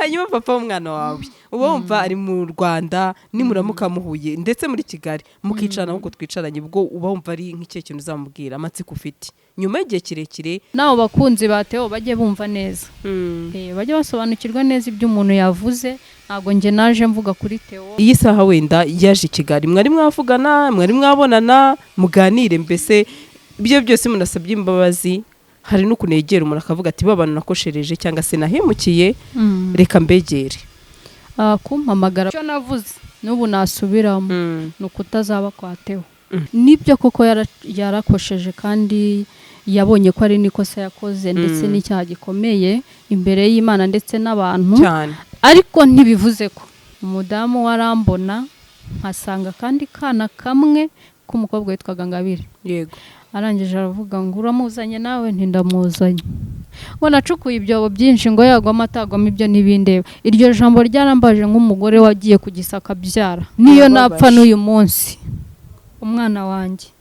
Hanyuma papa w'umwana wawe uba wumva ari mu Rwanda, nimuramuka muhuye ndetse muri Kigali mukicarana nk'uko twicaranye, ubwo uba wumva ari nk'ikihe kintu uzamubwira, amatsiko ufite nyuma y'igihe kirekire? N'abo bakunzi ba Theo bajye bumva neza, bajye basobanukirwa neza ibyo umuntu yavuze. Ntabwo njye naje mvuga kuri Theo. Iyi saha wenda yaje i Kigali, mwari mwavugana, mwari mwabonana, muganire, mbese ibyo byose munasabye imbabazi? Hari n'ukuntu yegera umuntu akavuga ati: "Ba bantu nakoshereje cyangwa se nahemukiye, reka mbegere." Kumpamagara, icyo navuze n'ubu nasubiramo ni ukutazaba kwa Theo. Nibyo koko yarakosheje kandi yabonye ko ari n'ikosa yakoze, ndetse n'icyaha gikomeye imbere y'Imana ndetse n'abantu. Ariko ntibivuze ko umudamu warambona nkasanga akandi kana kamwe k'umukobwa witwaga Ngabire. Arangije aravuga ngo: "Uramuzanye nawe?" Ntindamuzanye. Ngo nacukuye ibyobo byinshi, ngo yagwamo atagwamo ibyo ntibindeba. Iryo jambo ryarambaje nk'umugore wagiye ku gisaka abyara. Niyo Birababaje. napfa n'uyu munsi, umwana wanjye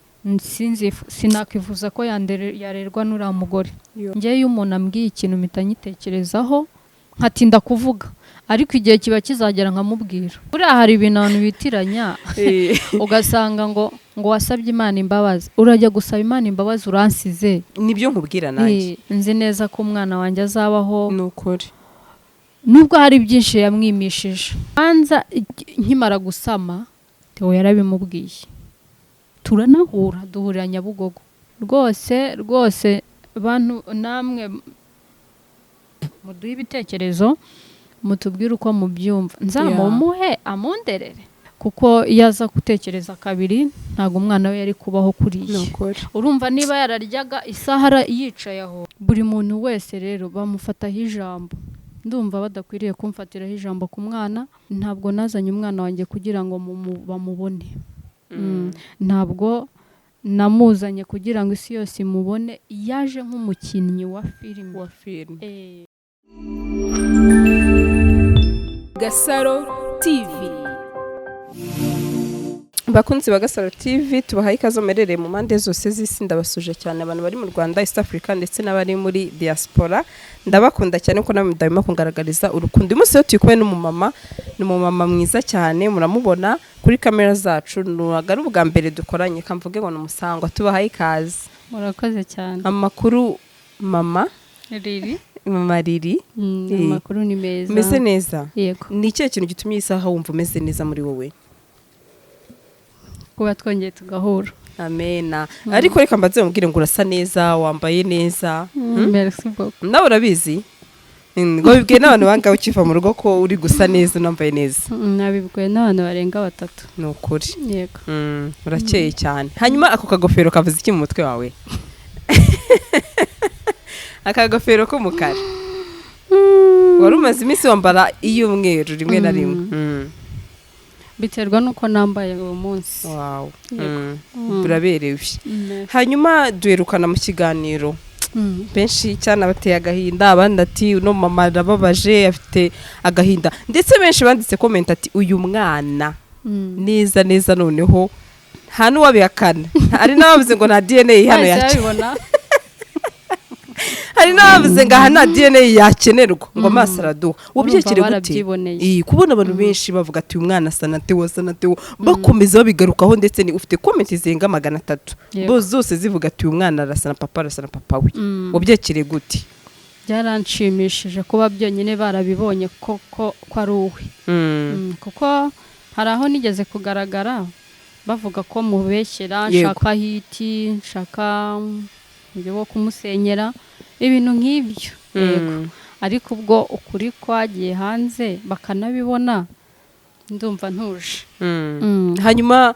sinakwifuza ko yarerwa n'uriya mugore. Njyewe iyo umuntu ambwiye ikintu mpita nyitekerezaho, nkatinda kuvuga, ariko igihe kiba kizagera nkamubwira. Buriya hari ibintu abantu bitiranya, ugasanga ngo wasabye Imana imbabazi. Urajya gusaba Imana imbabazi uransize? Nibyo nkubwira nanjye. Nzi neza ko umwana wanjye azabaho, Ni ukuri. nubwo hari byinshi yamwimishije. Banza nkimara gusama, Theo yarabimubwiye, turanahura, duhurira Nyabugogo. Rwose rwose, bantu namwe muduhe ibitekerezo, mutubwire uko mubyumva. Nzamumuhe amunderere? Kuko iyo aza gutekereza kabiri, ntabwo umwana we yari kubaho kuriya. Ni ukuri. Urumva niba yararyaga isaha yicaye aho. Buri muntu wese rero bamufataho ijambo. Ndumva badakwiriye kumfatiraho ijambo ku mwana. Ntabwo nazanye umwana wanjye kugira ngo bamubone. Ntabwo namuzanye kugira ngo isi yose imubone. Yaje nk'umukinnyi wa filime. Wa filime. Gasaro TV. Bakunzi ba Gasaro TV, tubahaye ikaze muherereye mu mpande zose z'isi. Ndabasuje cyane abantu bari mu Rwanda, East Africa ndetse n'abari muri diaspora. Ndabakunda cyane kuko namwe mudahwema kungaragariza urukundo. Uyu munsi rero turi kumwe n'umumama, ni umumama mwiza cyane, muramubona kuri kamera zacu. Ntabwo ari ubwa mbere dukoranye, kamvuge ngo ni umusangwa. Tubahaye ikaze. Murakoze cyane. Amakuru, mama? Riri. Mama Riri. Amakuru ni meza. Umeze neza? Yego. Ni ikihe kintu gitumye iyi saha wumva umeze neza muri wowe? Kuba twongeye tugahura. Amena. Ariko reka mbanze mubwire ngo urasa neza, wambaye neza. Merci beaucoup. Nawe urabizi, ngo bibwiye n'abantu bangahe ukiva mu rugo ko uri gusa neza, unambaye neza? Nabibwiwe n'abantu barenga batatu. Ni ukuri. Yego. Urakeye cyane. Hanyuma ako kagofero kavuze iki mu mutwe wawe, aka gofero k'umukara? Wari umaze iminsi wambara iy'umweru rimwe na rimwe. Biterwa n'uko nambaye uwo munsi. Wow. Yego. Uraberewe. Hanyuma duherukana mu kiganiro, benshi cyane abateye agahinda, abandi ati: "Uno mama arababaje, afite agahinda." Ndetse benshi banditse comment ati: "Uyu mwana neza neza noneho nta n'uwabihakana." Hari n'abavuze ngo nta DNA hano Bahise yacu. babibona. Hari n'abavuze ngo aha nta DNA yakenerwa, ngo amaso araduha. Wabyakire Urumva gute? barabyiboneye. Kubona abantu benshi bavuga ati: "Uyu mwana asa na Theo, asa na Theo," bakomeza babigarukaho, ndetse ni ufite comment zirenga 300, bo zose zivuga ati: "Uyu mwana arasa na papa, arasa na papa we." Wabyakiriye gute? Byaranshimishije kuba byonyine barabibonye koko ko ari uwe. Kuko hari aho nigeze kugaragara bavuga ko mubeshyera, nshaka hit, nshaka uburyo bwo kumusenyera, ibintu nk'ibyo. Yego. Ariko ubwo ukuri kwagiye hanze bakanabibona, ndumva ntuje. Hanyuma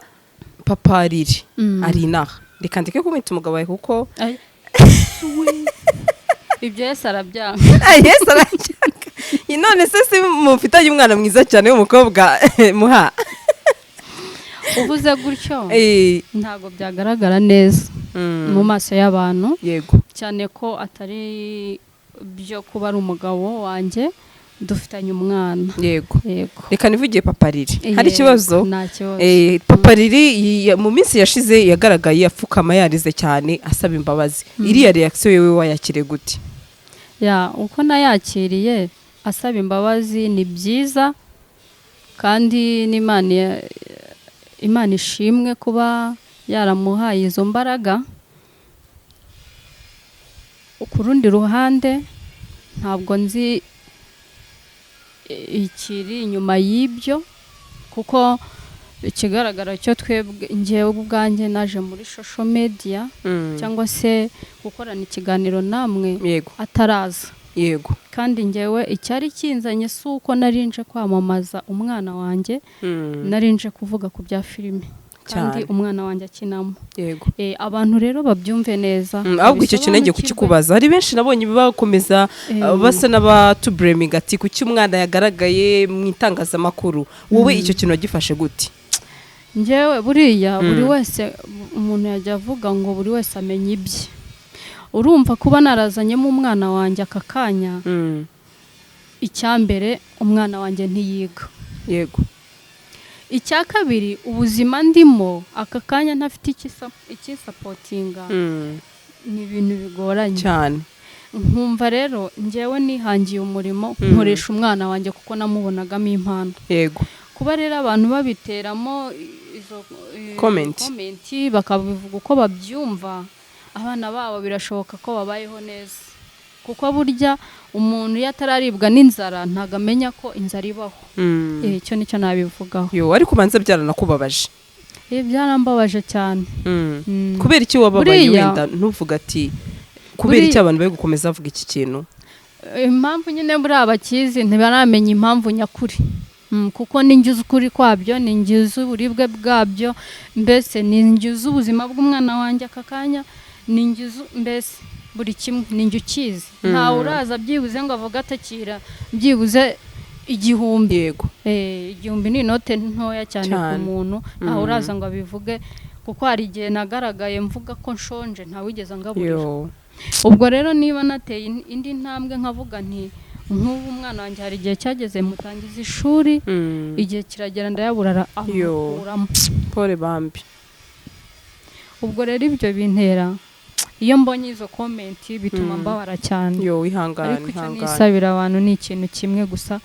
papa Riri ari inaha. Reka ndeke kumwita umugabo wawe kuko Ay. Ibyo Yesu arabyanga. Ay, Yesu aracyanga. None se si mufitanye umwana mwiza cyane w'umukobwa, muha? Uvuze gutyo, ntabwo byagaragara neza mu maso y'abantu, cyane ko atari byo kuba ari umugabo wanjye, dufitanye umwana. Yego. Reka nivugiye papa Riri. Hari Yego, ikibazo? Nta kibazo. Papa Riri mu minsi yashize yagaragaye apfukama yarize cyane asaba imbabazi. Iriya reaction yewe wayakiriye gute? Ya, uko nayakiriye, Asaba imbabazi ni byiza, kandi n'Imana, Imana ishimwe kuba yaramuhaye izo mbaraga. Ku rundi ruhande, ntabwo nzi ikiri inyuma y'ibyo, kuko ikigaragara cyo twebwe, njyewe ubwanjye naje muri social media cyangwa se gukorana ikiganiro namwe ataraza. Kandi njyewe icyari kinzanye si uko nari nje kwamamaza umwana wanjye, nari nje kuvuga ku bya filime kandi umwana wanjye akinamo. Abantu rero babyumve neza, Ahubwo icyo kintu nagiye babisobanukirwe. kukikubaza. Hari benshi nabonye bakomeza basa n'abatubureminga ati: "Kuki umwana yagaragaye mu itangazamakuru?" Wowe icyo kintu wagifashe gute? Njyewe buriya buri wese, umuntu yajya avuga ngo buri wese amenya ibye. Urumva, kuba narazanyemo umwana wanjye aka kanya, icya mbere, umwana wanjye ntiyiga. Icya kabiri, ubuzima ndimo aka kanya ntafite ikinsupportinga, ni ibintu bigoranye. Nkumva rero njyewe nihangiye umurimo, nkoresha umwana wanjye kuko namubonagamo impano. Kuba rero abantu babiteramo izo Comment. comment, bakabivuga uko babyumva, abana babo birashoboka ko babayeho neza, kuko burya umuntu iyo atararibwa n'inzara ntabwo amenya ko inzara ibaho. Icyo nicyo nabivugaho. Yo, ariko ubanza byaranakubabaje. Byarambabaje cyane. Kubera iki wababaye? Buriya- Wenda ntuvuga ati kubera iki abantu bari gukomeza bavuga iki kintu? Impamvu nyine buriya abakizi ntibaramenya impamvu nyakuri. Kuko ninjye uzi ukuri kwabyo, ninjye uzi uburibwe bwabyo, mbese ninjye uzi ubuzima bw'umwana wanjye aka kanya, ninjye uzi mbese buri kimwe, ninjye ukizi. Ntawe uraza byibuze ngo avuge atakira byibuze 1000. 1000 ni inote ntoya cyane ku muntu. Ntawe uraza ngo abivuge, kuko hari igihe nagaragaye mvuga ko nshonje, ntawigeze angaburira. Yo. Ubwo rero niba nateye indi ntambwe nkavuga nti nk'ubu umwana wanjye hari igihe cyageze mutangiza ishuri, igihe kiragera ndayabura, Yo. amukuramo. Pole bambi. Ubwo rero ibyo bintera, iyo mbonye izo comment bituma mbabara cyane. Yo, wihangane. Ariko icyo Ihangane. nisabira abantu ni ikintu kimwe gusa,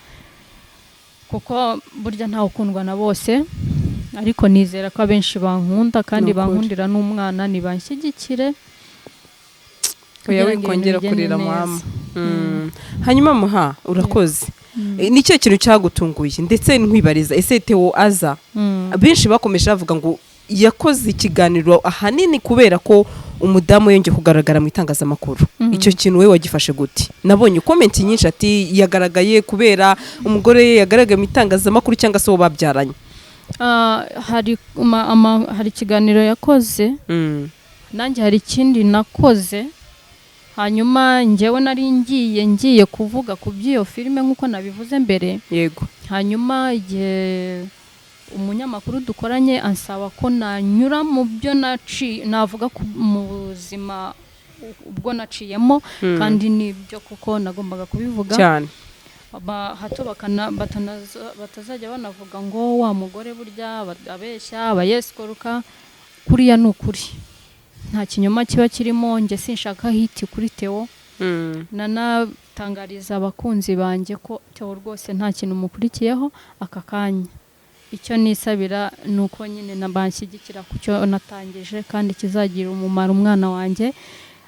kuko burya ntawe ukundwa na bose, ariko nizera ko abenshi bankunda kandi Ni ukuri. bankundira n'umwana, nibanshyigikire Oya, kugira ngo ibintu wikongera bigende kurira, neza. mama. Hanyuma muha urakoze. Ni cyo kintu cyagutunguye, ndetse nkwibariza, ese Theo aza, benshi bakomeje bavuga ngo yakoze ikiganiro ahanini kubera ko umudamu yongeye kugaragara mu itangazamakuru. Icyo kintu we wagifashe gute? Nabonye comment nyinshi ati yagaragaye kubera umugore ye yagaragaye mu itangazamakuru cyangwa se uwo babyaranye. Ah, hari ikiganiro yakoze, nanjye hari ikindi nakoze. Hanyuma njyewe nari ngiye kuvuga ku by'iyo filime nk'uko nabivuze mbere. Hanyuma igihe umunyamakuru dukoranye ansaba ko nanyura mu byo naci, navuga ku mu buzima ubwo naciyemo, kandi nibyo kuko nagombaga kubivuga. Hato batazajya banavuga ngo wa mugore burya abeshya, aba yesikoruka. Kuriya ni ukuri, nta kinyoma kiba kirimo. Njye sinshaka hit kuri Theo. Nanatangariza abakunzi banjye ko Theo rwose nta kintu mukurikiyeho aka kanya. Icyo nisabira ni uko nyine na banshyigikira ku cyo natangije, kandi kizagira umumaro umwana wanjye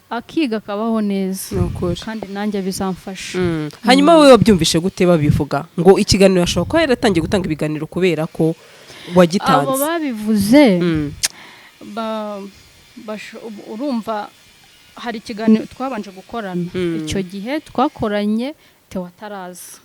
akiga akabaho neza, Ni ukuri. kandi nanjye bizamfasha. Hanyuma wowe wabyumvishe gute babivuga ngo ikiganiro ashobora kuba yaratangiye gutanga ibiganiro kubera ko wagitanze? Abo babivuze, urumva hari ikiganiro twabanje gukorana. Icyo gihe twakoranye Theo ataraza,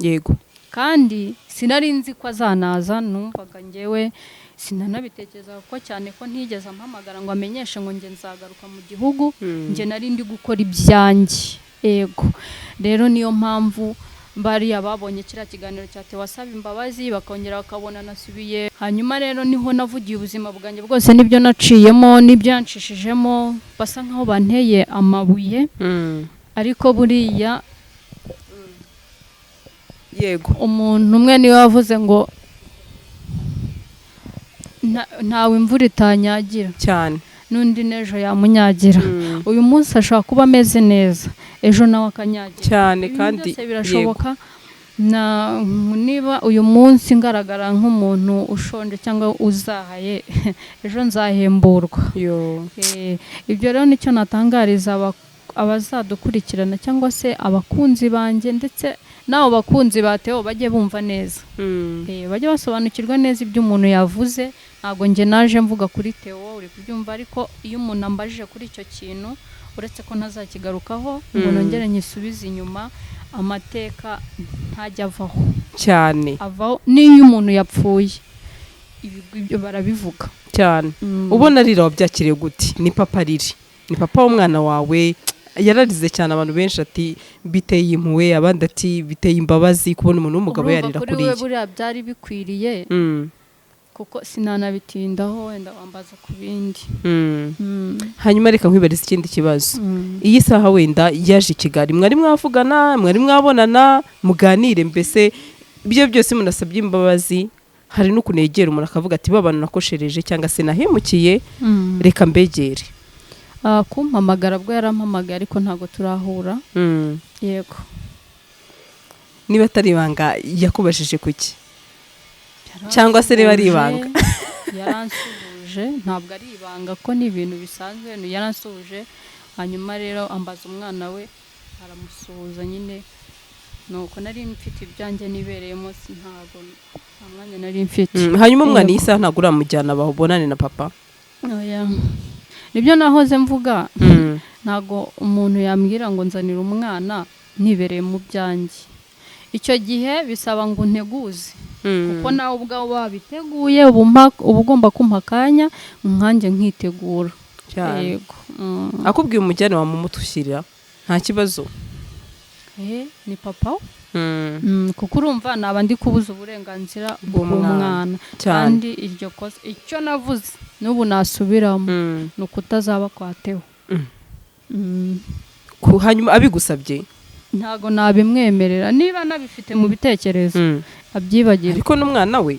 kandi sinari nzi ko azanaza. Numvaga ngewe sinanabitekereza, kuko cyane ko ntigeze ampamagara ngo amenyeshe ngo njye nzagaruka mu gihugu. Njye nari ndi gukora ibyanjye. Yego, rero niyo mpamvu bariya babonye kiriya kiganiro cya Theo asaba imbabazi, bakongera bakabona nasubiye. Hanyuma rero niho navugiye ubuzima bwanjye bwose n'ibyo naciyemo n'ibyo yanshishijemo, basa nkaho banteye amabuye. Ariko buriya umuntu umwe niwe wavuze ngo ntawe imvura itanyagira, n'undi n'ejo yamunyagira. Uyu munsi ashobora kuba ameze neza, ejo nawe akanyagira. Cyane. Ibintu Kandi byose birashoboka. Na niba uyu munsi ngaragara nk'umuntu ushonje cyangwa uzahaye, ejo nzahemburwa. Yo. Ibyo rero nicyo natangariza abazadukurikirana cyangwa se abakunzi banjye, ndetse n'abo bakunzi ba Theo, bajye bumva neza. Bajye basobanukirwa neza ibyo umuntu yavuze. Ntabwo njye naje mvuga kuri Theo, uri kubyumva, ariko iyo umuntu ambajije kuri icyo kintu, uretse ko ntazakigarukaho ngo nongere nyisubize inyuma, amateka ntajya avaho. Cyane. Avaho n'iyo umuntu yapfuye, ibigwi byo barabivuga. Cyane. Ubona arira, wabyakiriye gute? Ni papa riri, ni papa w'umwana wawe, yararize cyane. Abantu benshi ati biteye impuhwe, abandi ati biteye imbabazi kubona umuntu w'umugabo Urumva yarira kuri kuri we ye. Buriya byari bikwiriye, kuko sinanabitindaho, wenda wambaza ku bindi. Hanyuma reka nkwibarize ikindi kibazo. Iyi saha wenda yaje i Kigali, mwari mwavugana, mwari mwabonana, muganire? Mbese ibyo byose munasabye imbabazi, hari n'ukuntu yegera umuntu akavuga ati ba bantu nakoshereje cyangwa se nahemukiye, reka mbegere? Ah, kumpamagara bwo yarampamagaye, ariko ntabwo turahura. Yego. Niba atari ibanga, yakubajije kuki? Cyangwa se niba ari ibanga. Yaransuhuje, ntabwo ari ibanga ko ni ibintu bisanzwe. Yaransuhuje, hanyuma rero ambaza umwana we, aramusuhuza nyine. Nuko nari mfite ibyanjye nibereyemo, ntabwo nta mwanya nari mfite. Hanyuma umwana Yego. iyi saha ntabwo uramujyana babonane na papa? Oya. Nibyo nahoze mvuga, ntabwo umuntu yambwira ngo nzanire umwana nibereye mu byanjye. Icyo gihe bisaba ngo unteguze, kuko nawe ubwawe wabiteguye, uba ugomba kumpa akanya nkanjye nkitegura. Cyane. Yego. Akubwiye umujyane, wamumutushyirira nta kibazo? Ni papa we. Kuko urumva naba ndi kubuza uburenganzira bw'umwana. bw'umwana. Cyane. Kandi iryo kosa, icyo navuze n'ubu nasubiramo, ni ukutazaba kwa Theo. Hanyuma abigusabye? Ntabwo nabimwemerera. Niba nabifite mu bitekerezo, abyibagirwe. Ariko n'umwana we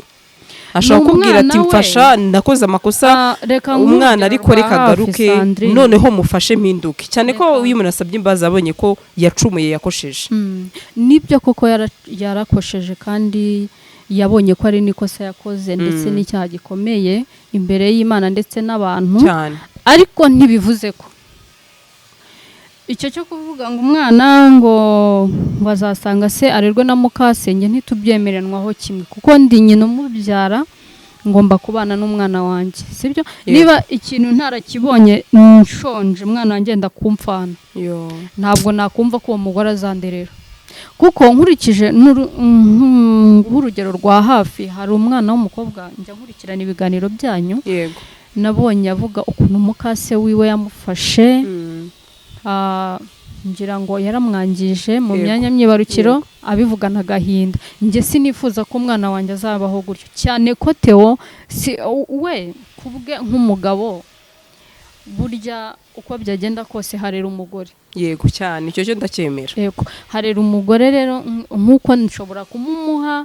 ashobora Ni kukubwira ati umwana we. mfasha, nakoze amakosa. Ah, reka nguhe Umwana urugero ariko rwa reka hafi, agaruke. Sandrine. Noneho mufashe mpinduke cyane ko Reka. iyo umuntu asabye imbabazi abonye ko yacumuye, yakosheje. Nibyo koko yarakosheje kandi yabonye ko ari n'ikosa yakoze, ndetse n'icyaha gikomeye imbere y'Imana ndetse n'abantu. Cyane. Ariko ntibivuze ko icyo cyo kuvuga ngo umwana ngo azasanga se arerwe na mukasenge, ntitubyemeranwaho kimwe, kuko ndi nyina umubyara, ngomba kubana n'umwana wanjye, sibyo? Yego. Niba ikintu ntarakibonye, nshonje, umwana wanjye yenda kumfana, Yo. ntabwo nakumva ko uwo mugore azanderera, kuko nkurikije nk'urugero rwa hafi, hari umwana w'umukobwa njya nkurikirana ibiganiro byanyu, Yego. nabonye avuga ukuntu mukase wiwe yamufashe. Ngira ngo yaramwangije mu myanya myibarukiro, abivugana agahinda. Njye sinifuza ko umwana wanjye azabaho gutyo, cyane ko Theo si we kubwe nk'umugabo, burya uko byagenda kose harera umugore. Yego cyane, icyo cyo ndacyemera. Yego, harera umugore. Rero nk'uko nshobora kumumuha,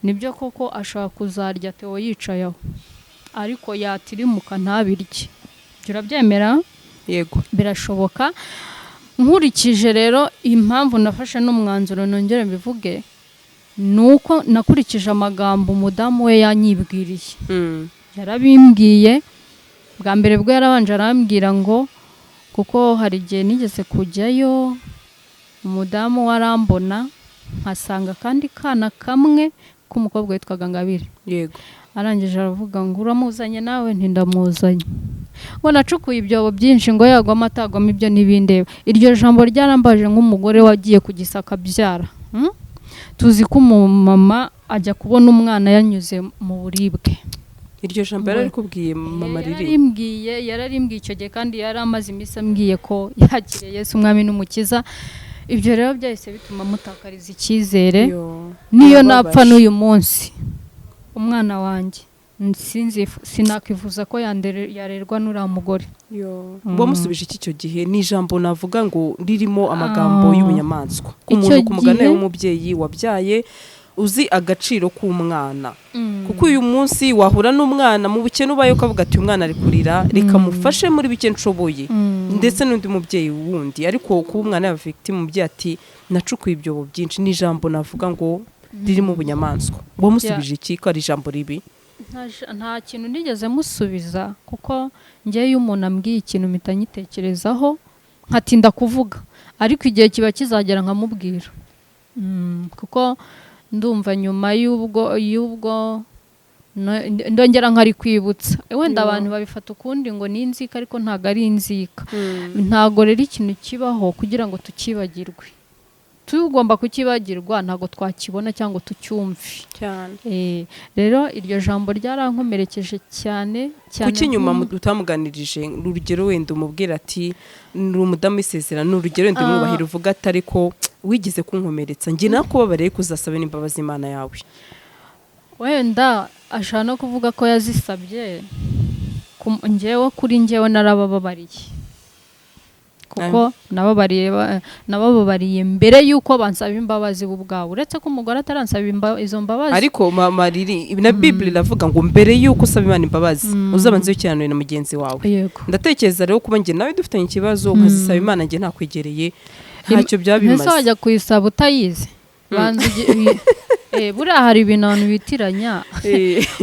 nibyo koko ashobora kuzarya Theo yicayeho, ariko yatirimuka ntabirye. Ibyo urabyemera? Yego. Birashoboka. Nkurikije rero impamvu nafashe n'umwanzuro, nongere mbivuge, ni uko nakurikije amagambo umudamu we yanyibwiriye. Yarabimbwiye bwa mbere bwo, yarabanje arambwira ngo, kuko hari igihe nigeze kujyayo, umudamu we arambona, nkasanga akandi kana kamwe k'umukobwa witwaga Ngabire. Arangije aravuga ngo uramuzanye nawe? Ntindamuzanye. Ngo nacukuye ibyobo byinshi, ngo yagwamo atagwamo ibyo ntibindeba. Iryo jambo ryarambaje nk'umugore wagiye ku gisaka abyara. Tuzi ko umumama ajya kubona umwana yanyuze mu buribwe. Iryo jambo yararikubwiye mama riri? Yararimbwiye icyo gihe, kandi yari amaze iminsi ambwiye ko yakiriye Yesu umwami n'umukiza. Ibyo rero byahise bituma mutakariza icyizere. Yo. Niyo Birababaje. napfa n'uyu munsi, umwana wanjye sinakwifuza ko yarerwa n'uriya mugore. Yo. Wamusubije iki icyo gihe? Ni ijambo navuga ngo ririmo amagambo y'ubunyamaswa ku Icyo muntu, ku mugani gihe w'umubyeyi wabyaye, uzi agaciro k'umwana, kuko uyu munsi wahura n'umwana mu bukene ubaye, ukavuga ati umwana ari kurira, reka mufashe muri bike nshoboye, ndetse n'undi mubyeyi wundi. Ariko kuba umwana yaba victime, umubyeyi ati nacukuye ibyobo byinshi, ni ijambo navuga ngo ririmo ubunyamaswa. Wamusubije iki ko ari ijambo ribi? Nta kintu nigeze musubiza, kuko njyewe iyo umuntu ambwiye ikintu mpita nyitekerezaho, nkatinda kuvuga, ariko igihe kiba kizagera nkamubwira. Kuko ndumva nyuma y'ubwo ndongera nkari kwibutsa wenda. Abantu babifata ukundi ngo ni inzika, ariko ntabwo ari inzika. Ntabwo rero ikintu kibaho kugira ngo tukibagirwe. Tugomba kukibagirwa, ntabwo twakibona cyangwa tucyumve. Cyane. Rero iryo jambo ryarankomerekeje cyane cyane. Kuki nyuma utamuganirije? Urugero, wenda umubwira ati ni umudamu w'isezerano, ni urugero, wenda umwubahira, uvuga ati ariko wigeze kunkomeretsa, njye nakubabariye, ariko uzasabe n'imbabazi Imana yawe. Wenda ashobora no kuvuga ko yazisabye. Njyewe, kuri njyewe narabababariye, kuko nabababariye mbere y'uko bansaba imbabazi bo ubwabo, uretse ko umugore ataransaba izo mbabazi. Ariko mama Riri, na Bible iravuga ngo mbere y'uko usaba Imana imbabazi, uzabanze wikiranure na mugenzi wawe. Yego. Ndatekereza rero kuba njye nawe dufitanye ikibazo, ukazisaba Imana njye ntakwegereye, ntacyo byaba Ese bimaze. wajya kuyisaba utayizi? Banza buriya hari ibintu abantu bitiranya,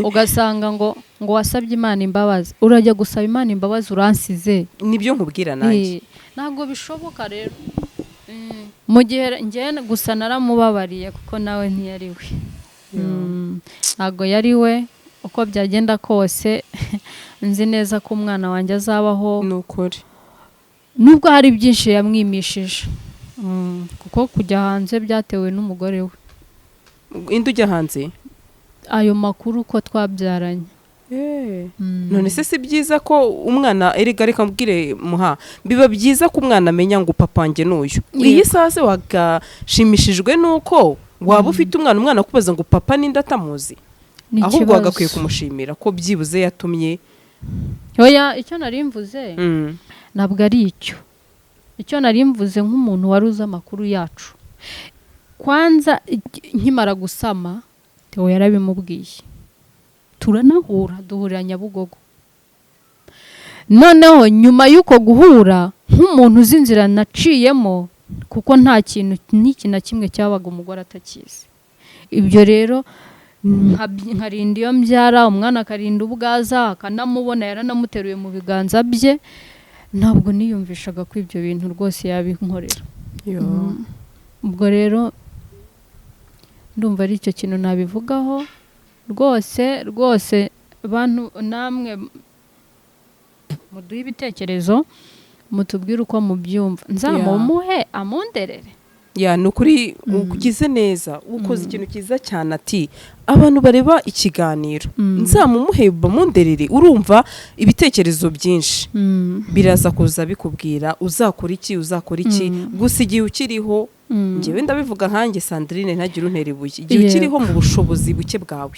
ugasanga ngo wasabye Imana imbabazi. Urajya gusaba Imana imbabazi uransize? Nibyo nkubwira nanjye. Ntabwo bishoboka rero. Mu gihe njye gusa naramubabariye, kuko nawe ntiyari we. Ntabwo yari we. Uko byagenda kose, nzi neza ko umwana wanjye azabaho, Ni ukuri. nubwo hari byinshi yamwimishije. Kuko kujya hanze byatewe n'umugore we. Indi ujya hanze? Ayo makuru ko twabyaranye. None se si byiza ko umwana, erega reka mbwire muha, biba byiza ko umwana amenya ngo papa wanjye n'uyu. Iyi saha se wagashimishijwe n'uko waba ufite umwana akubaza ngo papa ninde atamuzi? Ni Ahubwo ikibazo. wagakwiye kumushimira ko byibuze yatumye. Oya, icyo nari mvuze ntabwo ari icyo. Icyo nari mvuze, nk'umuntu wari uzi amakuru yacu, kwanza nkimara gusama Theo yarabimubwiye, turanahura, duhurira Nyabugogo. Noneho nyuma y'uko guhura, nk'umuntu uzi inzira naciyemo, kuko nta kintu n'iki na kimwe cyabaga umugore atakizi, ibyo rero nkarinda iyo mbyara umwana, akarinda ubwaza, akanamubona, yaranamuteruye mu biganza bye, ntabwo niyumvishaga ko ibyo bintu rwose yabinkorera. Yo. Ubwo rero ndumva ari icyo kintu nabivugaho. Rwose rwose, bantu namwe muduhe ibitekerezo, mutubwire uko mubyumva, nzamumuhe amunderere. Ya, ni ukuri ugize neza, ukoze ikintu cyiza cyane. Ati abantu bareba ikiganiro, nzamumuhe bamunderere. Urumva ibitekerezo byinshi biraza kuza bikubwira uzakora iki, uzakora iki. Gusa igihe ukiriho, njyewe ndabivuga nkanjye Sandrine, ntagire untera ibuye, igihe ukiriho mu bushobozi buke bwawe,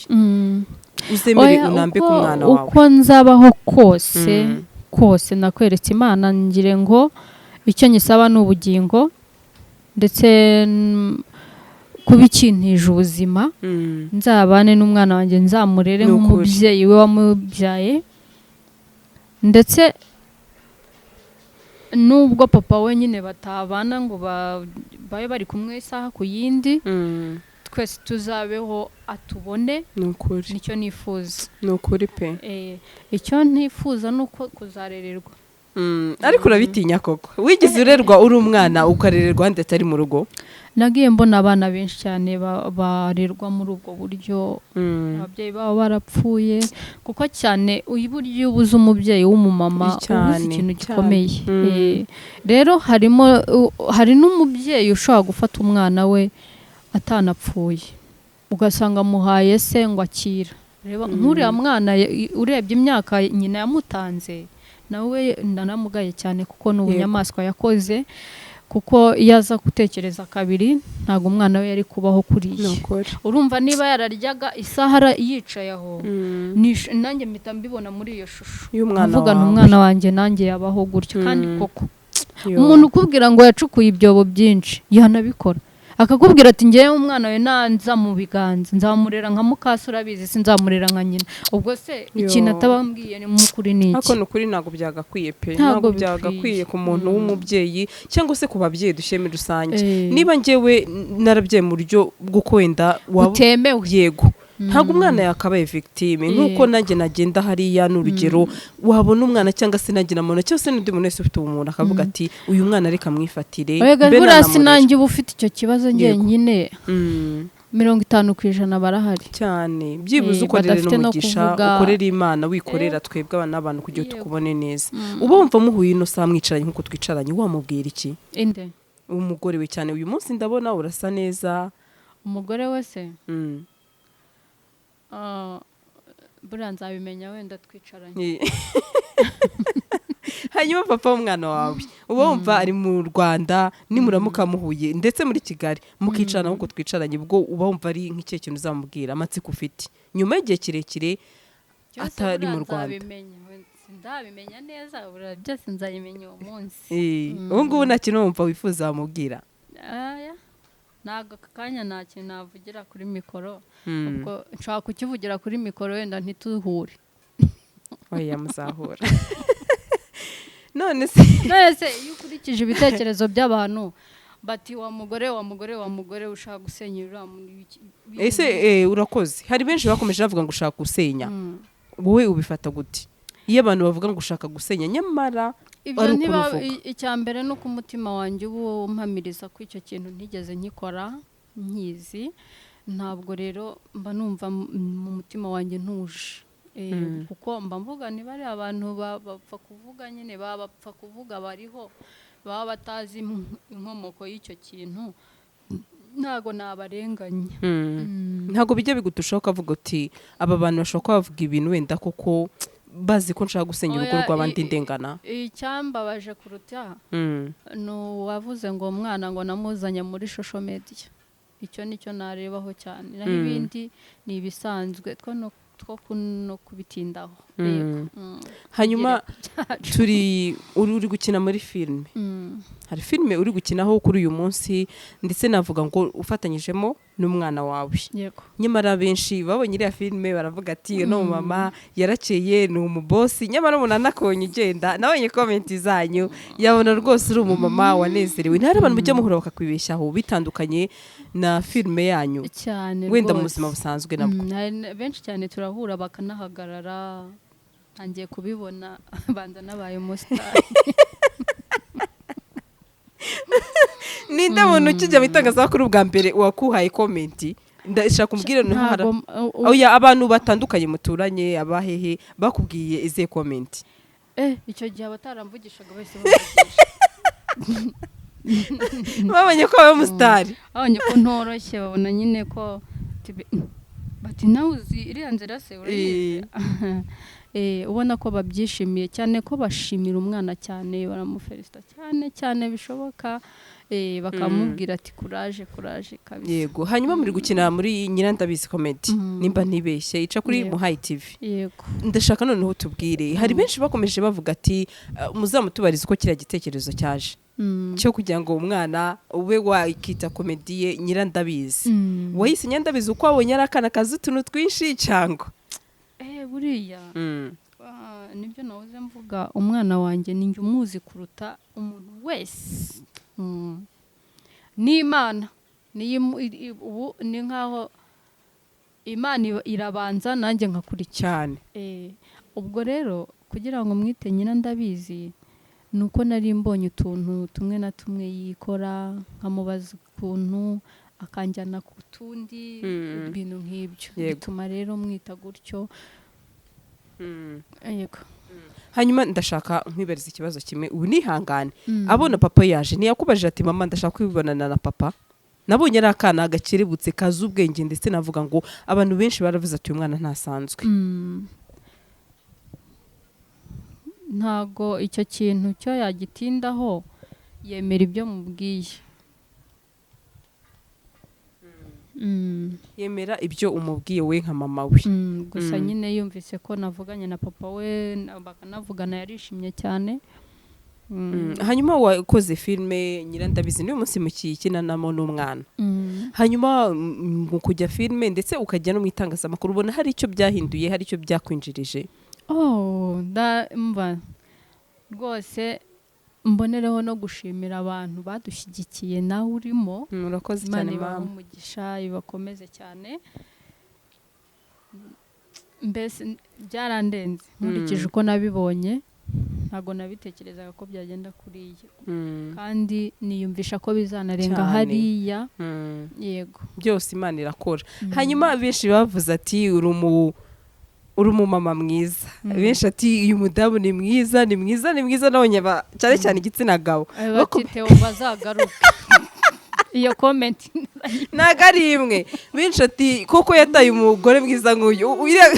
uzemere Oya, unambe ku mwana wawe. Uko nzabaho kose, kose nakweretse Imana, ngire ngo icyo nyisaba ni ubugingo, ndetse kuba ikintije ubuzima, nzabane n'umwana wanjye, nzamurere Ni ukuri. nk'umubyeyi we wamubyaye. Ndetse nubwo papa we nyine batabana ngo babe bari kumwe isaha ku yindi, twese tuzabeho atubone. Ni ukuri. Nicyo nifuza. Ni ukuri pe. Icyo ntifuza ni uko kuzarererwa. Ariko urabitinya koko? Wigeze urerwa uri umwana, ukarererwa ahandi atari mu rugo? Nagiye mbona abana benshi cyane barerwa muri ubwo buryo, ababyeyi babo barapfuye, kuko cyane burya iyo ubuze umubyeyi w'umumama ubuze ikintu gikomeye. Rero harimo hari n'umubyeyi ushobora gufata umwana we atanapfuye, ugasanga amuhaye se ngo akira. Reba nk'uriya mwana, urebye imyaka nyina yamutanze, nawe nanamugaye cyane, kuko ni ubunyamaswa yakoze, kuko iyo aza gutekereza kabiri ntabwo umwana we yari kubaho kuriya. Ni ukuri. Urumva niba yararyaga isaha yicaye aho, nanjye mpita mbibona muri iyo shusho, y'umwana mvuga nti wawe. Umwana wanjye nanjye yabaho gutyo kandi koko. Yo. Umuntu ukubwira ngo yacukuye ibyobo byinshi yanabikora. Akakubwira ati ngewe umwana we nanza mu biganza nzamurera nka mukase, urabizi, sinzamurera nka nyina. Ubwo se ikintu atabambwiye ni mukuri ni iki? Ariko ni ukuri ntabwo byagakwiye pe, Ntabwo ntabwo bikwiye. byagakwiye ku muntu w'umubyeyi cyangwa se ku babyeyi dushyire muri rusange. Eh. Niba njyewe narabyaye mu buryo bw'uko wenda waba butemewe, yego, ntabwo umwana yakabaye victime nk'uko nanjye nagenda hariya. Ni urugero, wabona umwana cyangwa se nanjye namubona cyangwa se n'undi muntu wese ufite ubumuntu akavuga ati uyu mwana reka mwifatire, Oya, mbe buriya si nanamurera. nanjye uba ufite icyo kibazo njyenyine. 50% barahari. Cyane, byibuze Eh, ukorere badafite no n'umugisha, kuvuga. ukorere Imana, wikorera twebwe abana n'abantu kugira ngo tukubone neza. Uba wumva muhuye ino saha mwicaranye nk'uko twicaranye, wamubwira iki? Inde? Umugore we cyane. Uyu munsi ndabona urasa neza. Umugore we se? Ah, buriya nzabimenya wenda twicaranye. Hanyuma papa w'umwana wawe, uba wumva ari mu Rwanda, nimuramuka muhuye ndetse muri Kigali mukicarana nk'uko twicaranye, ubwo uba wumva ari nk'ikihe kintu uzamubwira, amatsiko ufite nyuma y'igihe kirekire Byose atari buriya mu Rwanda? nzabimenya. Wenda sindabimenya neza, buriya byose nzabimenya uwo munsi. Eh, ubu ngubu nta kintu wumva wifuza wamubwira? Aya, ntabwo aka kanya nta kintu navugira kuri mikoro. Ubwo nshobora kukivugira kuri mikoro wenda ntituhure. Oya, muzahura. None se None se iyo ukurikije ibitekerezo by'abantu bati wa mugore, wa mugore, wa mugore ushaka gusenya uriya muntu, Ese urakoze, hari benshi bakomeje bavuga ngo ushaka gusenya. Wowe ubifata gute iyo abantu bavuga ngo ushaka gusenya nyamara Ibyo ari niba ukuruvuga? Icya mbere ni uko umutima wanjye uba umpamiriza ko icyo kintu ntigeze nkikora nkizi. Ntabwo rero mba numva mu mutima wanjye ntuje. Kuko mba mvuga niba ari abantu bapfa kuvuga nyine, baba bapfa kuvuga, bariho baba batazi inkomoko y'icyo kintu, ntabwo nabarenganya. Ntabwo bijya bigutushaho ukavuga uti aba bantu bashobora kuba bavuga ibintu wenda koko bazi ko nshaka gusenya urugo Oya, rw'abandi ndengana? Icyambabaje kuruta ni uwavuze ngo umwana ngo namuzanye muri social media. Icyo nicyo narebaho cyane, naho ibindi ni ibisanzwe two no kubitindaho. Yego. Hanyuma Tugere ku byacu. Turi uri gukina muri filime. Hari filime uri gukinaho kuri uyu munsi, ndetse navuga ngo ufatanyijemo n'umwana wawe. Yego. Nyamara benshi babonye iriya filime baravuga ati no mama yarakeye, ni umubosi. Nyamara umuntu anakonye ugenda, nabonye comment zanyu, yabona rwose uri umumama wanezerewe. Ntihari abantu mujya muhura bakakwibeshyaho bitandukanye na filime yanyu? Cyane Wenda mu rwose. buzima busanzwe nabwo? Hari benshi cyane turahura bakanahagarara, ntangiye kubibona banza nabaye umusitari. Ninde muntu ukijya mu itangazamakuru bwa mbere wakuhaye comment? Ndashaka umbwire noneho hari Ntabwo Oya, abantu batandukanye muturanye, abahehe bakubwiye izihe comment? Icyo gihe abataramvugishaga bahise bamvugisha. Babonye ko wabaye umusitari. Babonye ko ntoroshye, babona nyine ko bati nawe uzi iriya nzira se, urayizi? Ubona ko babyishimiye cyane, ko bashimira umwana cyane, baramufelicita cyane cyane bishoboka, bakamubwira ati courage, courage kabisa. Yego. Hanyuma muri gukina muri Nyirandabizi Comedy, nimba ntibeshye ica kuri Yego. Muhayi TV. Yego. Ndashaka noneho tubwire, hari benshi bakomeje bavuga ati muzamutubarize uko kiriya gitekerezo cyaje cyo kugira ngo umwana ube wakita comedy ye Nyirandabizi. Wayise Nyirandabizi uko wabonye ari akana kazi utuntu twinshi cyangwa? Buriya nibyo nahoze mvuga, umwana wanjye ni njye umuzi kuruta umuntu wese. N'Imana niyo ubu ni nkaho Imana irabanza nanjye nkakurikira. Cyane. Ubwo rero kugira ngo mwite nyina ndabizi ni uko nari mbonye utuntu tumwe na tumwe yikora, nkamubaza ukuntu akanjyana ku tundi, ibintu nk'ibyo. Bituma rero mwita gutyo. Yego. Hanyuma ndashaka nkwibariza ikibazo kimwe, ubu nihangane. Abona papa yaje, ntiyakubajije ati mama, ndashaka kwibonana na papa? Nabonye ari akana gakerebutse, kazi ubwenge, ndetse navuga ngo abantu benshi baravuze ati uyu mwana ntasanzwe. Ntago icyo kintu cyo yagitindaho, yemera ibyo mubwiye. Yemera ibyo umubwiye we nka mama we? Gusa nyine yumvise ko navuganye na papa we bakanavugana, yarishimye cyane. Hanyuma wakoze filime Nyirandabizi, niyo munsi mukikinanamo n'umwana. Hanyuma mu kujya filime ndetse ukajya no mu itangazamakuru, ubona hari icyo byahinduye, hari icyo byakwinjirije? Oh, mva rwose mbonereho no gushimira abantu badushyigikiye, nawe urimo. Urakoze Imana cyane, ibahe mama. umugisha, ibakomeze cyane. Mbese byarandenze nkurikije uko nabibonye, ntabwo nabitekerezaga ko byagenda kuriya, kandi niyumvisha ko bizanarenga Cyane. hariya. Yego. Byose Imana irakora. Hanyuma benshi bavuze ati uri umumama mwiza. Benshi ati uyu mudamu ni mwiza, ni mwiza, ni mwiza. Nabonye cyane cyane igitsina gabo Bati Theo bazagaruke, iyo comment. Ntabwo ari imwe. Benshi ati koko yataye umugore mwiza nk'uyu.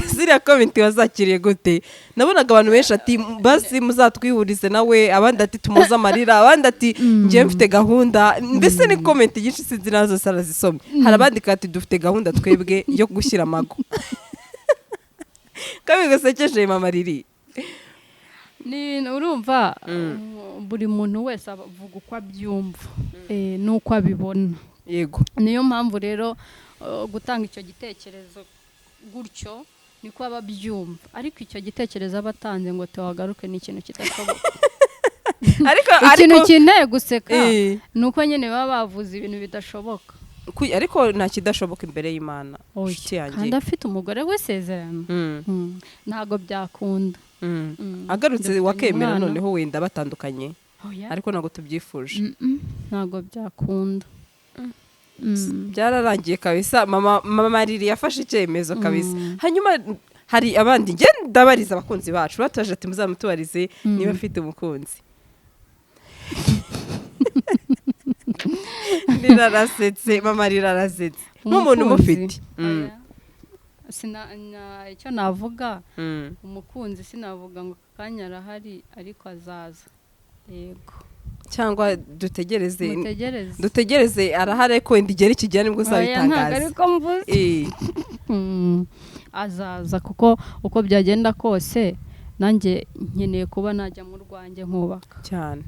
Ziriya comment wazakiriye gute? Nabonaga abantu benshi ati basi muzatwihurize nawe, abandi ati tumuze amarira, abandi ati ngewe mfite gahunda. Mbese ni comment nyinshi, sinzi nazo zose arazisomye. Hari abandi ati dufite gahunda twebwe yo gushyira amago. Kabi gasekeje, mama Riri. Ni urumva, buri muntu wese avuga uko abyumva n'uko abibona. Niyo mpamvu rero gutanga icyo gitekerezo gutyo niko aba abyumva, ariko icyo gitekerezo aba atanze ngo tuwagaruke ni ikintu kidashoboka. Ariko Ikintu ariko kinteye guseka ni uko nyine baba bavuze ibintu bidashoboka. Ariko nta kidashoboka imbere y'Imana, Oya, inshuti yanjye. kandi afite umugore w'isezerano. Ntabwo byakunda. Agarutse Dufitanye wakemera? umwana. Noneho wenda batandukanye? Oya. Ariko ntabwo tubyifuje. Ntabwo byakunda. Byararangiye kabisa, mama Riri yafashe icyemezo kabisa. Hanyuma hari abandi, njye ndabariza abakunzi bacu bataje ati muzamutubarize niba afite umukunzi. Rirarasetse, mama rirarasetse nk'umuntu Umukunzi? umufite. Oya. Icyo navuga, umukunzi sinavuga ngo aka kanya arahari, ariko azaza, yego. Cyangwa dutegereze? Mutegereze. Dutegereze, arahari ariko wenda igera ikigera nibwo Oya, ntabwo uzabitangaza. ariko mvuze. Azaza kuko uko byagenda kose nanjye nkeneye kuba najya mu rwanjye nkubaka. Cyane.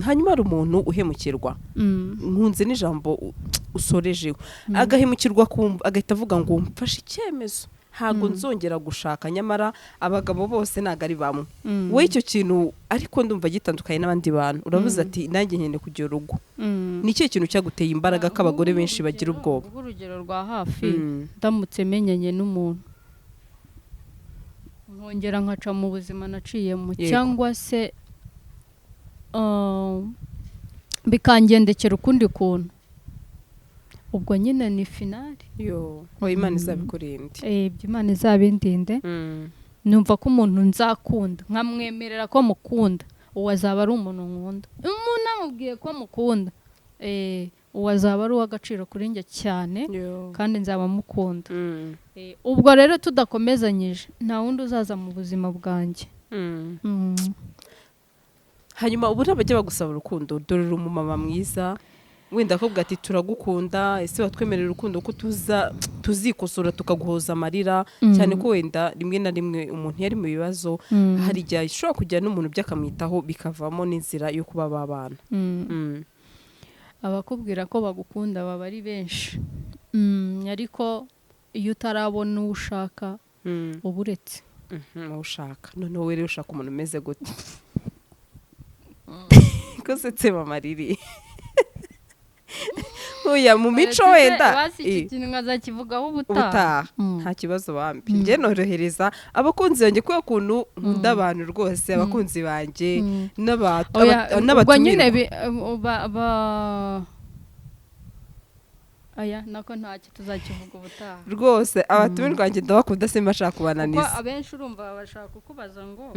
Hanyuma hari umuntu uhemukirwa. Nkunze n'ijambo usorejeho, agahemukirwa kumva agahita avuga ngo mfashe icyemezo, ntabwo nzongera gushaka. Nyamara abagabo bose ntabwo ari bamwe. Wowe icyo kintu ariko ndumva gitandukanye n'abandi bantu. Uravuze ati nanjye nkeneye kugira urugo. Ni ikihe kintu cyaguteye imbaraga ko abagore benshi bagira ubwoba? Urugero rwa hafi, ndamutse menyanye n'umuntu nkongera nkaca mu buzima naciyemo, cyangwa se bikangendekera ukundi kuntu, ubwo nyine ni finale. Yo, oya, Imana izabikurinde. Ibyo Imana izabindinde. Numva ko umuntu nzakunda nkamwemerera ko mukunda, uwo azaba ari umuntu nkunda. Umuntu amubwiye ko mukunda, uwo azaba ari uw'agaciro kuri njye cyane, Yo. kandi nzaba mukunda. Ubwo rero tudakomezanyije nta wundi uzaza mu buzima bwanjye. Hanyuma ubu ntabajya bagusaba urukundo? Dore uri umumama mwiza, wenda akubwira ati turagukunda, ese watwemerera urukundo ko tuza tuzikosora tukaguhoza amarira? Cyane ko wenda rimwe na rimwe umuntu iyo ari mu bibazo, hari igihe ashobora kujya n'umuntu byo akamwitaho, bikavamo n'inzira yo kuba babana. Abakubwira ko bagukunda baba ari benshi, ariko iyo utarabona uwo ushaka, uba uretse. Uwo ushaka. Noneho wowe rero ushaka umuntu umeze gute? Ko usetse, mama Riri? Oya, mu mico wenda. Basi iki kintu nkazakivugaho ubutaha. Ubutaha. Nta kibazo bambi. Njye norohereza abakunzi banjye kubera ukuntu nkunda abantu rwose, abakunzi banjye Oya, ubwo nyine n'abatumirwa. Aya nako ntacyo, tuzakivuga ubutaha. Rwose abatumirwa banjye ndabakunda, simba nshaka Kuko kubananiza. abenshi urumva bashaka kukubaza ngo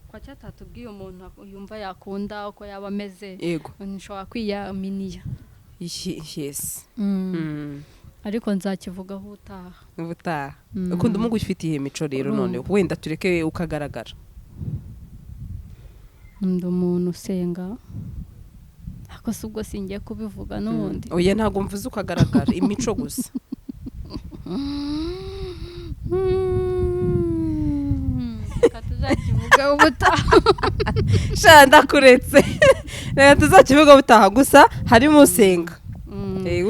kwa cyatatubwiye umuntu yumva yakunda uko yaba ameze. Nshobora kwiyaminiya. Yes. Ariko nzakivugaho ubutaha. Ubutaha. Ukunda umugu ufite iyihe mico rero? Urumva. Noneho wenda tureke ukagaragara. Ndi umuntu usenga, ariko si ubwo singiye kubivuga n'ubundi. Oya, ntabwo mvuze ukagaragara, imico gusa. Reka tuzakivuga. Tuzakivuga ubutaha. Sha, ndakuretse, reka tuzakivuga butaha. Gusa harimo usenga.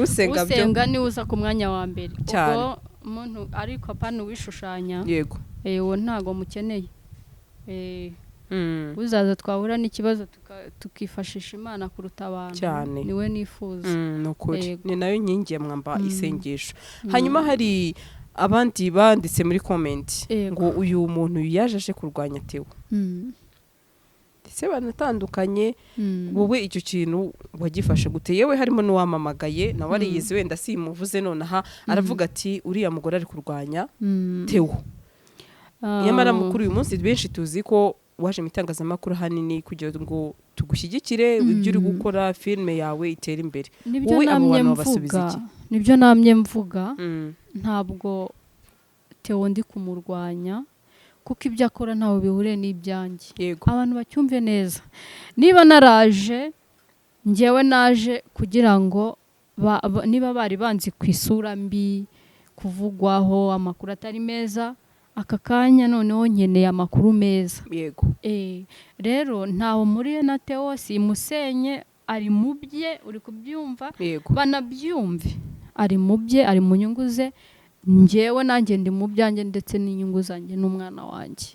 Usenga byo. Usenga niwe uza ku mwanya wa mbere. Cyane. Ubwo umuntu ariko apana uwishushanya. Uwo ntago mukeneye. Uzaza twahura n'ikibazo tukifashisha Imana kuruta abantu. Cyane. Niwe nifuza. Ni ukuri. Yego. Ni nayo nkingi ya mwamba, isengesho. Hanyuma hari abandi banditse muri comment ngo uyu muntu yaje aje kurwanya Theo, ndetse banatandukanye. Wowe icyo kintu wagifashe gute? Yewe, harimo n'uwamamagaye nawe ariyizi, wenda simuvuze nonaha, aravuga ati uriya mugore ari kurwanya Theo. Nyamara kuri uyu munsi benshi tuzi ko waje mu itangazamakuru ahanini kugira ngo tugushyigikire, ibyo uri gukora, filime yawe itere imbere. Nibyo Wowe abo namye bantu wabasubiza mvuga. iki? Nibyo namye mvuga. Ntabwo Theo ndi kumurwanya, kuko ibyo akora ntawe bihuriye n'ibyanjye. Abantu bacyumve neza, niba naraje, njyewe naje kugira ngo niba bari banzi ku isura mbi, kuvugwaho amakuru atari meza, aka kanya noneho nkeneye amakuru meza. Rero ntawe muriye na Theo, simusenye, ari mu bye, uri kubyumva? Yego. Banabyumve, ari mu bye, ari mu nyungu ze, njyewe nanjye ndi mu byanjye ndetse n'inyungu zanjye n'umwana wanjye.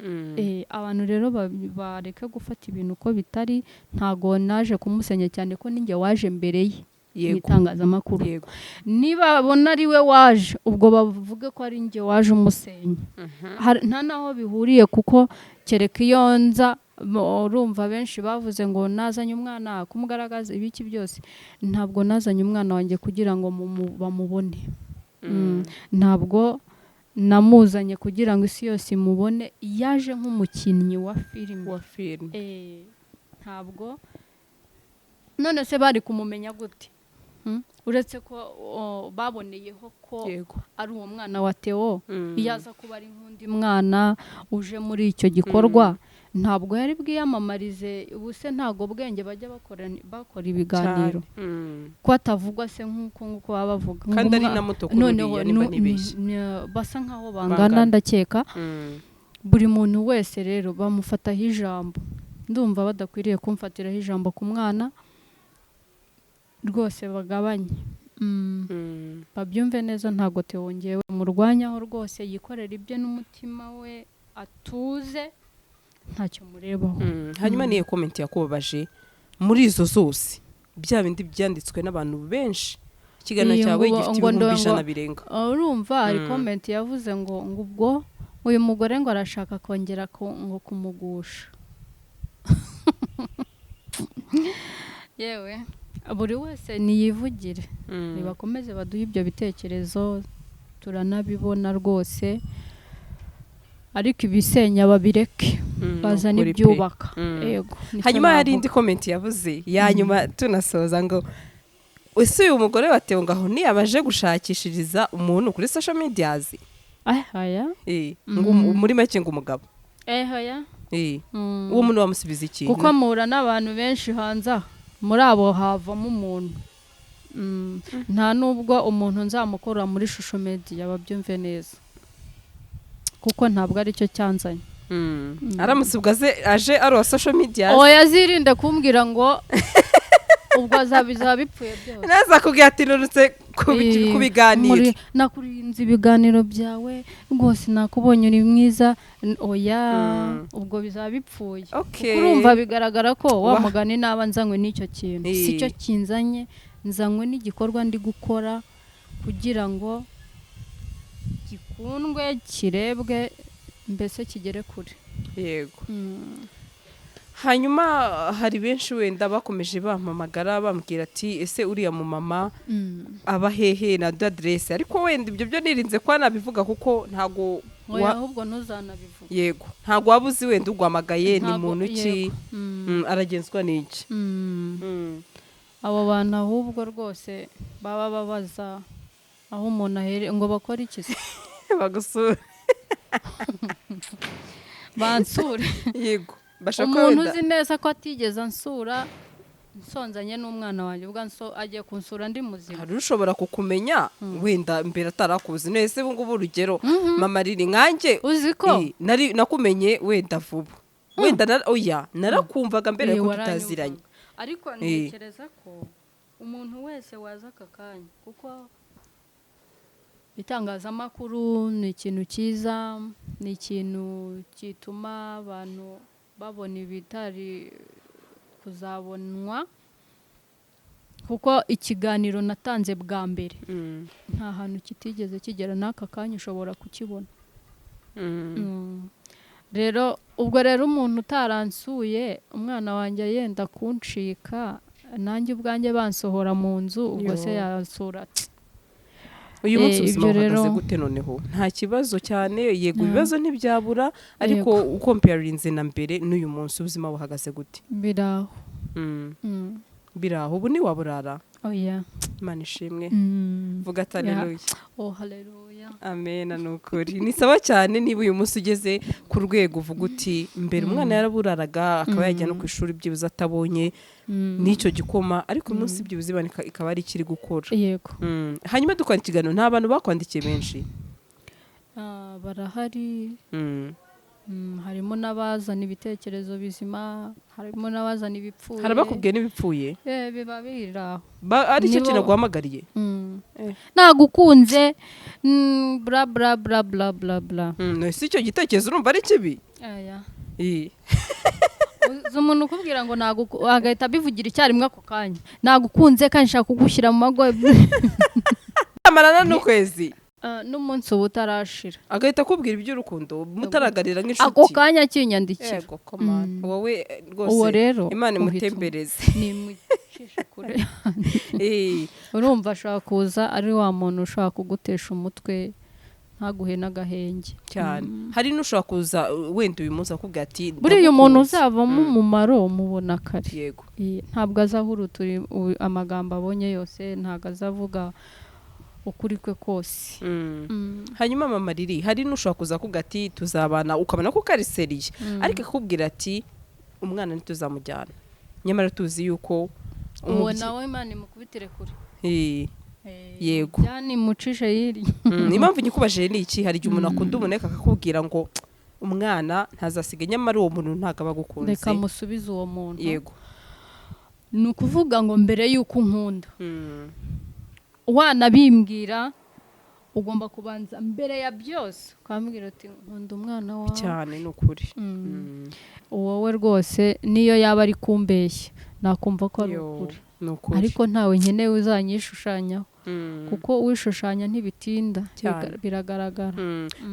Abantu rero bareke gufata ibintu uko bitari. Ntago naje kumusenya, cyane ko ninjye waje mbere ye mu itangazamakuru. Niba babona ari we waje, ubwo bavuge ko ari njye waje umusenya. Nta n'aho bihuriye, kuko kereka iyo nza urumva benshi bavuze ngo nazanye umwana kumugaragaza ibiki byose. Ntabwo nazanye umwana wanjye kugira ngo bamubone. Ntabwo namuzanye kugira ngo isi yose imubone. Yaje nk'umukinnyi wa filime. Wa filime. Ntabwo, none se bari kumumenya gute? Uretse ko baboneyeho ko ari uwo mwana wa Theo. Iyo aza kuba ari nk'undi mwana uje muri icyo gikorwa, ntabwo yari bwiyamamarize. Ubu se ntabwo bwenge bajya bakora ibiganiro? Cyane. Ko atavugwa se nk'uko nguko baba bavuga? Kandi ari na muto kuri Noneho uriya, nimba ntibeshye. Basa nk'aho bangana. Bangana. Ndakeka buri muntu wese rero bamufataho ijambo. Ndumva badakwiriye kumfatiraho ijambo ku mwana rwose, bagabanye. Babyumve neza, ntabwo Theo ngewe murwanyaho rwose. Yikorera ibye n'umutima we atuze, ntacyo murebaho. Hanyuma niyo comment yakubabaje muri izo zose, bya bindi byanditswe n'abantu benshi, ikiganiro Iyi cyawe ngo- gifite ngo ibihumbi ngo- 100 birenga. Urumva hari comment yavuze ngo ubwo uyu mugore ngo arashaka kongera ngo kumugusha. Yewe, buri wese niyivugire. Nibakomeze baduhe ibyo bitekerezo, turanabibona rwose, ariko ibisenya babireke, bazana Ukuri pe. ibyubaka. Yego, nicyo Hanyuma hari navuga. indi comment yavuze ya nyuma tunasoza, ngo ese uyu mugore wa Theo ngaho ntiyabaje gushakishiriza umuntu kuri social medias? Ah, aya. Ngo muri make ngo umugabo. Eh, aya. Uwo muntu wamusubiza iki? Kuko mpura n'abantu benshi hanze aha, muri abo havamo umuntu. Nta nubwo umuntu nzamukura muri social media, babyumve neza, kuko ntabwo aricyo cyanzanye. Aramutse ubwo aje ari uwa social media? Oya, azirinde kumbwira ngo ubwo azaba bipfuye byose. Naza kubwira ati nurutse ku biganiro. Nakurinze ibiganiro byawe rwose, nakubonye uri mwiza. Oya, ubwo bizaba bipfuye. Kuko urumva bigaragara ko wa mugani naba nzanywe n'icyo kintu. Si cyo kinzanye, nzanywe n'igikorwa ndi gukora kugira ngo gikundwe, kirebwe, mbese kigere kure. Yego. Hanyuma hari benshi wenda bakomeje bampamagara bambwira ati ese uriya mumama aba hehe, na aderese? Ariko wenda ibyo byo nirinze kuba nabivuga, kuko ntago Oya, ahubwo ntuzanabivuge. Yego, ntago waba uzi wenda uguhamagaye ni Ntago- muntu ki, yego. Aragenzwa n'iki. Abo bantu ahubwo rwose baba babaza aho umuntu ahere ngo bakore iki se? Bagusura. Bansure? Yego, bashaka Umuntu wenda uzi neza ko atigeze ansura nsonzanye n'umwana wanjye, ubwo agiye kunsura ndi muzima? Hari ushobora kukumenya wenda mbere atarakuzi nese. Ubu ngubu urugero, mama riri nkanjye Uzi ko nari nakumenye wenda vuba. Wenda oya, narakumvaga mbere Eh, ko waranyumvaga. tutaziranye. Ariko ntekereza ko umuntu wese waza aka kanya, kuko itangazamakuru ni ikintu cyiza, ni ikintu gituma abantu babona ibitari kuzabonwa, kuko ikiganiro natanze bwa mbere nta hantu kitigeze kigera, n'aka kanya ushobora kukibona. Rero ubwo rero umuntu utaransuye, umwana wanjye yenda kuncika, nanjye ubwanjye bansohora mu nzu, ubwo se Yo. yansura? Uyu munsi Eh, ubuzima ibyo buhagaze rero- gute noneho? Nta kibazo cyane, yego, Yeah. ibibazo ntibyabura, ariko ukomparinze na mbere n'uyu munsi, ubuzima buhagaze gute? Biraho. Biraho, ubu ntiwaburara? Oya. Imana ishimwe. Vuga ati Yeah. aleluya. Oh, haleluya. Amen. Ni ukuri ni sawa cyane niba uyu munsi ugeze ku rwego uvuga uti mbere umwana yaraburaraga, akaba yajya no ku ishuri byibuze atabonye n'icyo gikoma, ariko uyu munsi byibuze Imana ikaba ari ikiri gukora. Yego. Hanyuma dukora ikiganiro, nta bantu bakwandikiye benshi? Ah, barahari. Harimo n'abazana ibitekerezo bizima, harimo n'abazana ibipfuye. Hari abakubwiye n'ibipfuye? Eh, biba biri aho. Ari cyo Nibo- kintu aguhamagariye? Nagukunze, bla bla bla bla bla bla. Si icyo gitekerezo urumva ari kibi? Aya. Eh. Uzi umuntu ukubwira ngo agahita abivugira icyarimwe ako kanya, nagukunze kandi nshaka kugushyira mu mago? Amarana n'ukwezi. Ah, n'umunsi uba utarashira. Agahita akubwira iby'urukundo mutaraganira Ako nk'inshuti? kanya akinyandikira. Yego komana wowe, rwose Uwo rero Imana uhita imutembereze. Nimucishe kure. Eh, Urumva ashobora kuza ari wa muntu ushobora kugutesha umutwe, ntaguhe n'agahenge. Cyane. Hari n'ushobora kuza wenda uyu munsi akubwira ati Buriya umuntu "Ndagukunze." uzavamo umumaro umubona kare. Ntabwo azahurutura amagambo abonye yose, ntabwo azavuga ukuri kwe kose. Hanyuma mama Riri, hari n'ushobora kuza akubwira ati tuzabana, ukabona ko kari sérieux, ariko akakubwira ati umwana ntituzamujyana, nyamara tuzi yuko Uwo nawe Imana imukubitire kure. Yego. Byani mucishe hirya. Impamvu nyikubajije ni iki? Hari igihe umuntu akunda umuntu ariko akakubwira ngo umwana ntazasiga, nyamara uwo muntu ntabwo aba agukunze. Reka musubize uwo muntu. Ni ukuvuga ngo mbere y'uko unkunda, wanabimbwira, ugomba kubanza mbere ya byose ukambwira uti nkunda umwana wawe. Cyane, ni ukuri. Wowe rwose niyo yaba ari kumbeshya, nakumva ko ari Yo, ukuri. Ni ukuri. Ariko ntawe nkeneye uzanyishushanyaho, kuko wishushanya ntibitinda. Cyane. Biragaragara.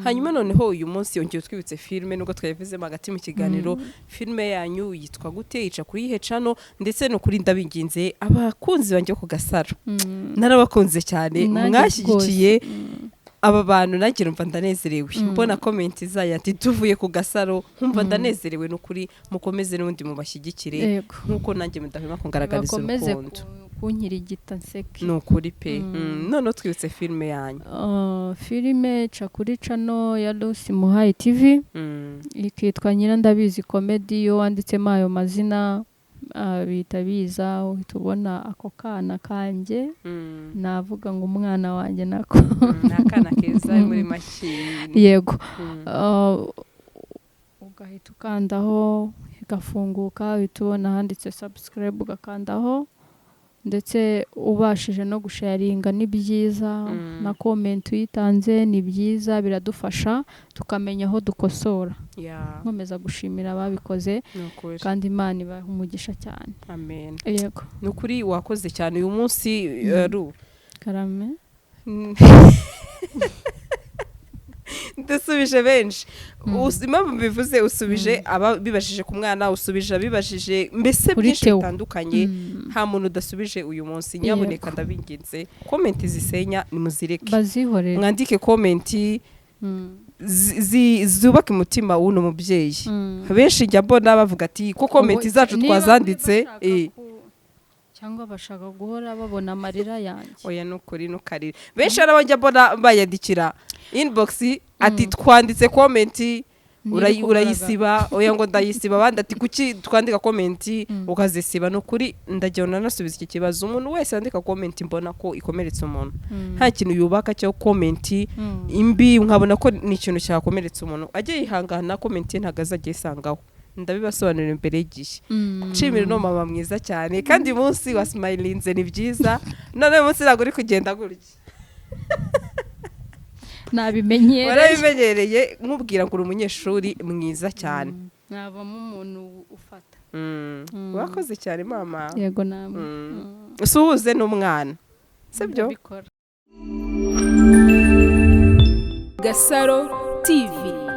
Hanyuma noneho uyu munsi yongeye utwibutse filime, nubwo twayivuzemo hagati mu kiganiro. Filime yanyu yitwa gute, ica kuri ihe channel? Ndetse ni ukuri ndabinginze, abakunzi banjye bo ku Gasaro, narabakunze cyane. Nanjye Mwashyigikiye rwose. Aba bantu, nanjye numva ndanezerewe mbona comment zayo ati tuvuye ku Gasaro, nkumva ndanezerewe. Ni ukuri mukomeze n'ubundi mubashyigikire, nk'uko nanjye mudahwema kungaragariza Bakomeze urukundo. Kunkirigita nseke. Ni ukuri pe. Noneho twibutse filime yanyu. Filime ica kuri channel ya Lucy Muhayi TV, ikitwa Nyirandabizi Comedy. Iyo wanditsemo ayo mazina, bihita biza, uhita ubona ako kana kanjye. Navuga ngo umwana wanjye nako. Ni akana keza muri make. Yego. Ugahita ukandaho igafunguka, uhita ubona handitse subscribe, ugakandaho, ndetse ubashije no gusharinga ni byiza, na comment uyitanze ni byiza, biradufasha tukamenya aho dukosora. Nkomeza gushimira ababikoze, Ni ukuri. kandi Imana ibaha umugisha cyane. Amen. Yego. Ni ukuri wakoze cyane uyu munsi, Ru. Karame. Ndasubije benshi. Impamvu mbivuze, usubije ababibajije ku mwana, usubije abibajije mbese Kuri byinshi Theo. bitandukanye. Nta muntu udasubije uyu munsi. Nyabuneka ndabinginze, comment zisenya nimuzireke. Bazihorere. Mwandike comment zubaka umutima w'uno mubyeyi. Benshi njya mbona bavuga ati ko comment Ubu- zacu niba twazanditse. bashaka cyangwa bashaka guhora babona amarira yanjye. Oya, nukuri nukarire. Benshi hari abajya mbona bayandikira inbox ati twanditse comment Ntiri kugaragara. urayisiba. Oya, ngo ndayisiba. Abandi ati kuki twandika comment ukazisiba? Ni ukuri ndagira ngo nanasubize iki kibazo. Umuntu wese yandika comment mbona ko ikomeretsa umuntu, nta kintu yubaka cyo comment imbi, nkabona ko ni ikintu cyakomeretsa umuntu, ajye yihangana, comment ye ntabwo azajya yisangaho. Ndabibasobanurira imbere y'igihe. Nshimira uno mama mwiza cyane. Kandi uyu munsi wasimayilinze, ni byiza. None uyu munsi ntabwo uri kugenda gutya. Nabimenyereye. Warabimenyereye. Nkubwira ngo uri umunyeshuri mwiza cyane. Navamo umuntu ufata. Wakoze cyane, mama. Yego, namwe. Usuhuze n'umwana, sibyo? Ndabikora. Gasaro TV.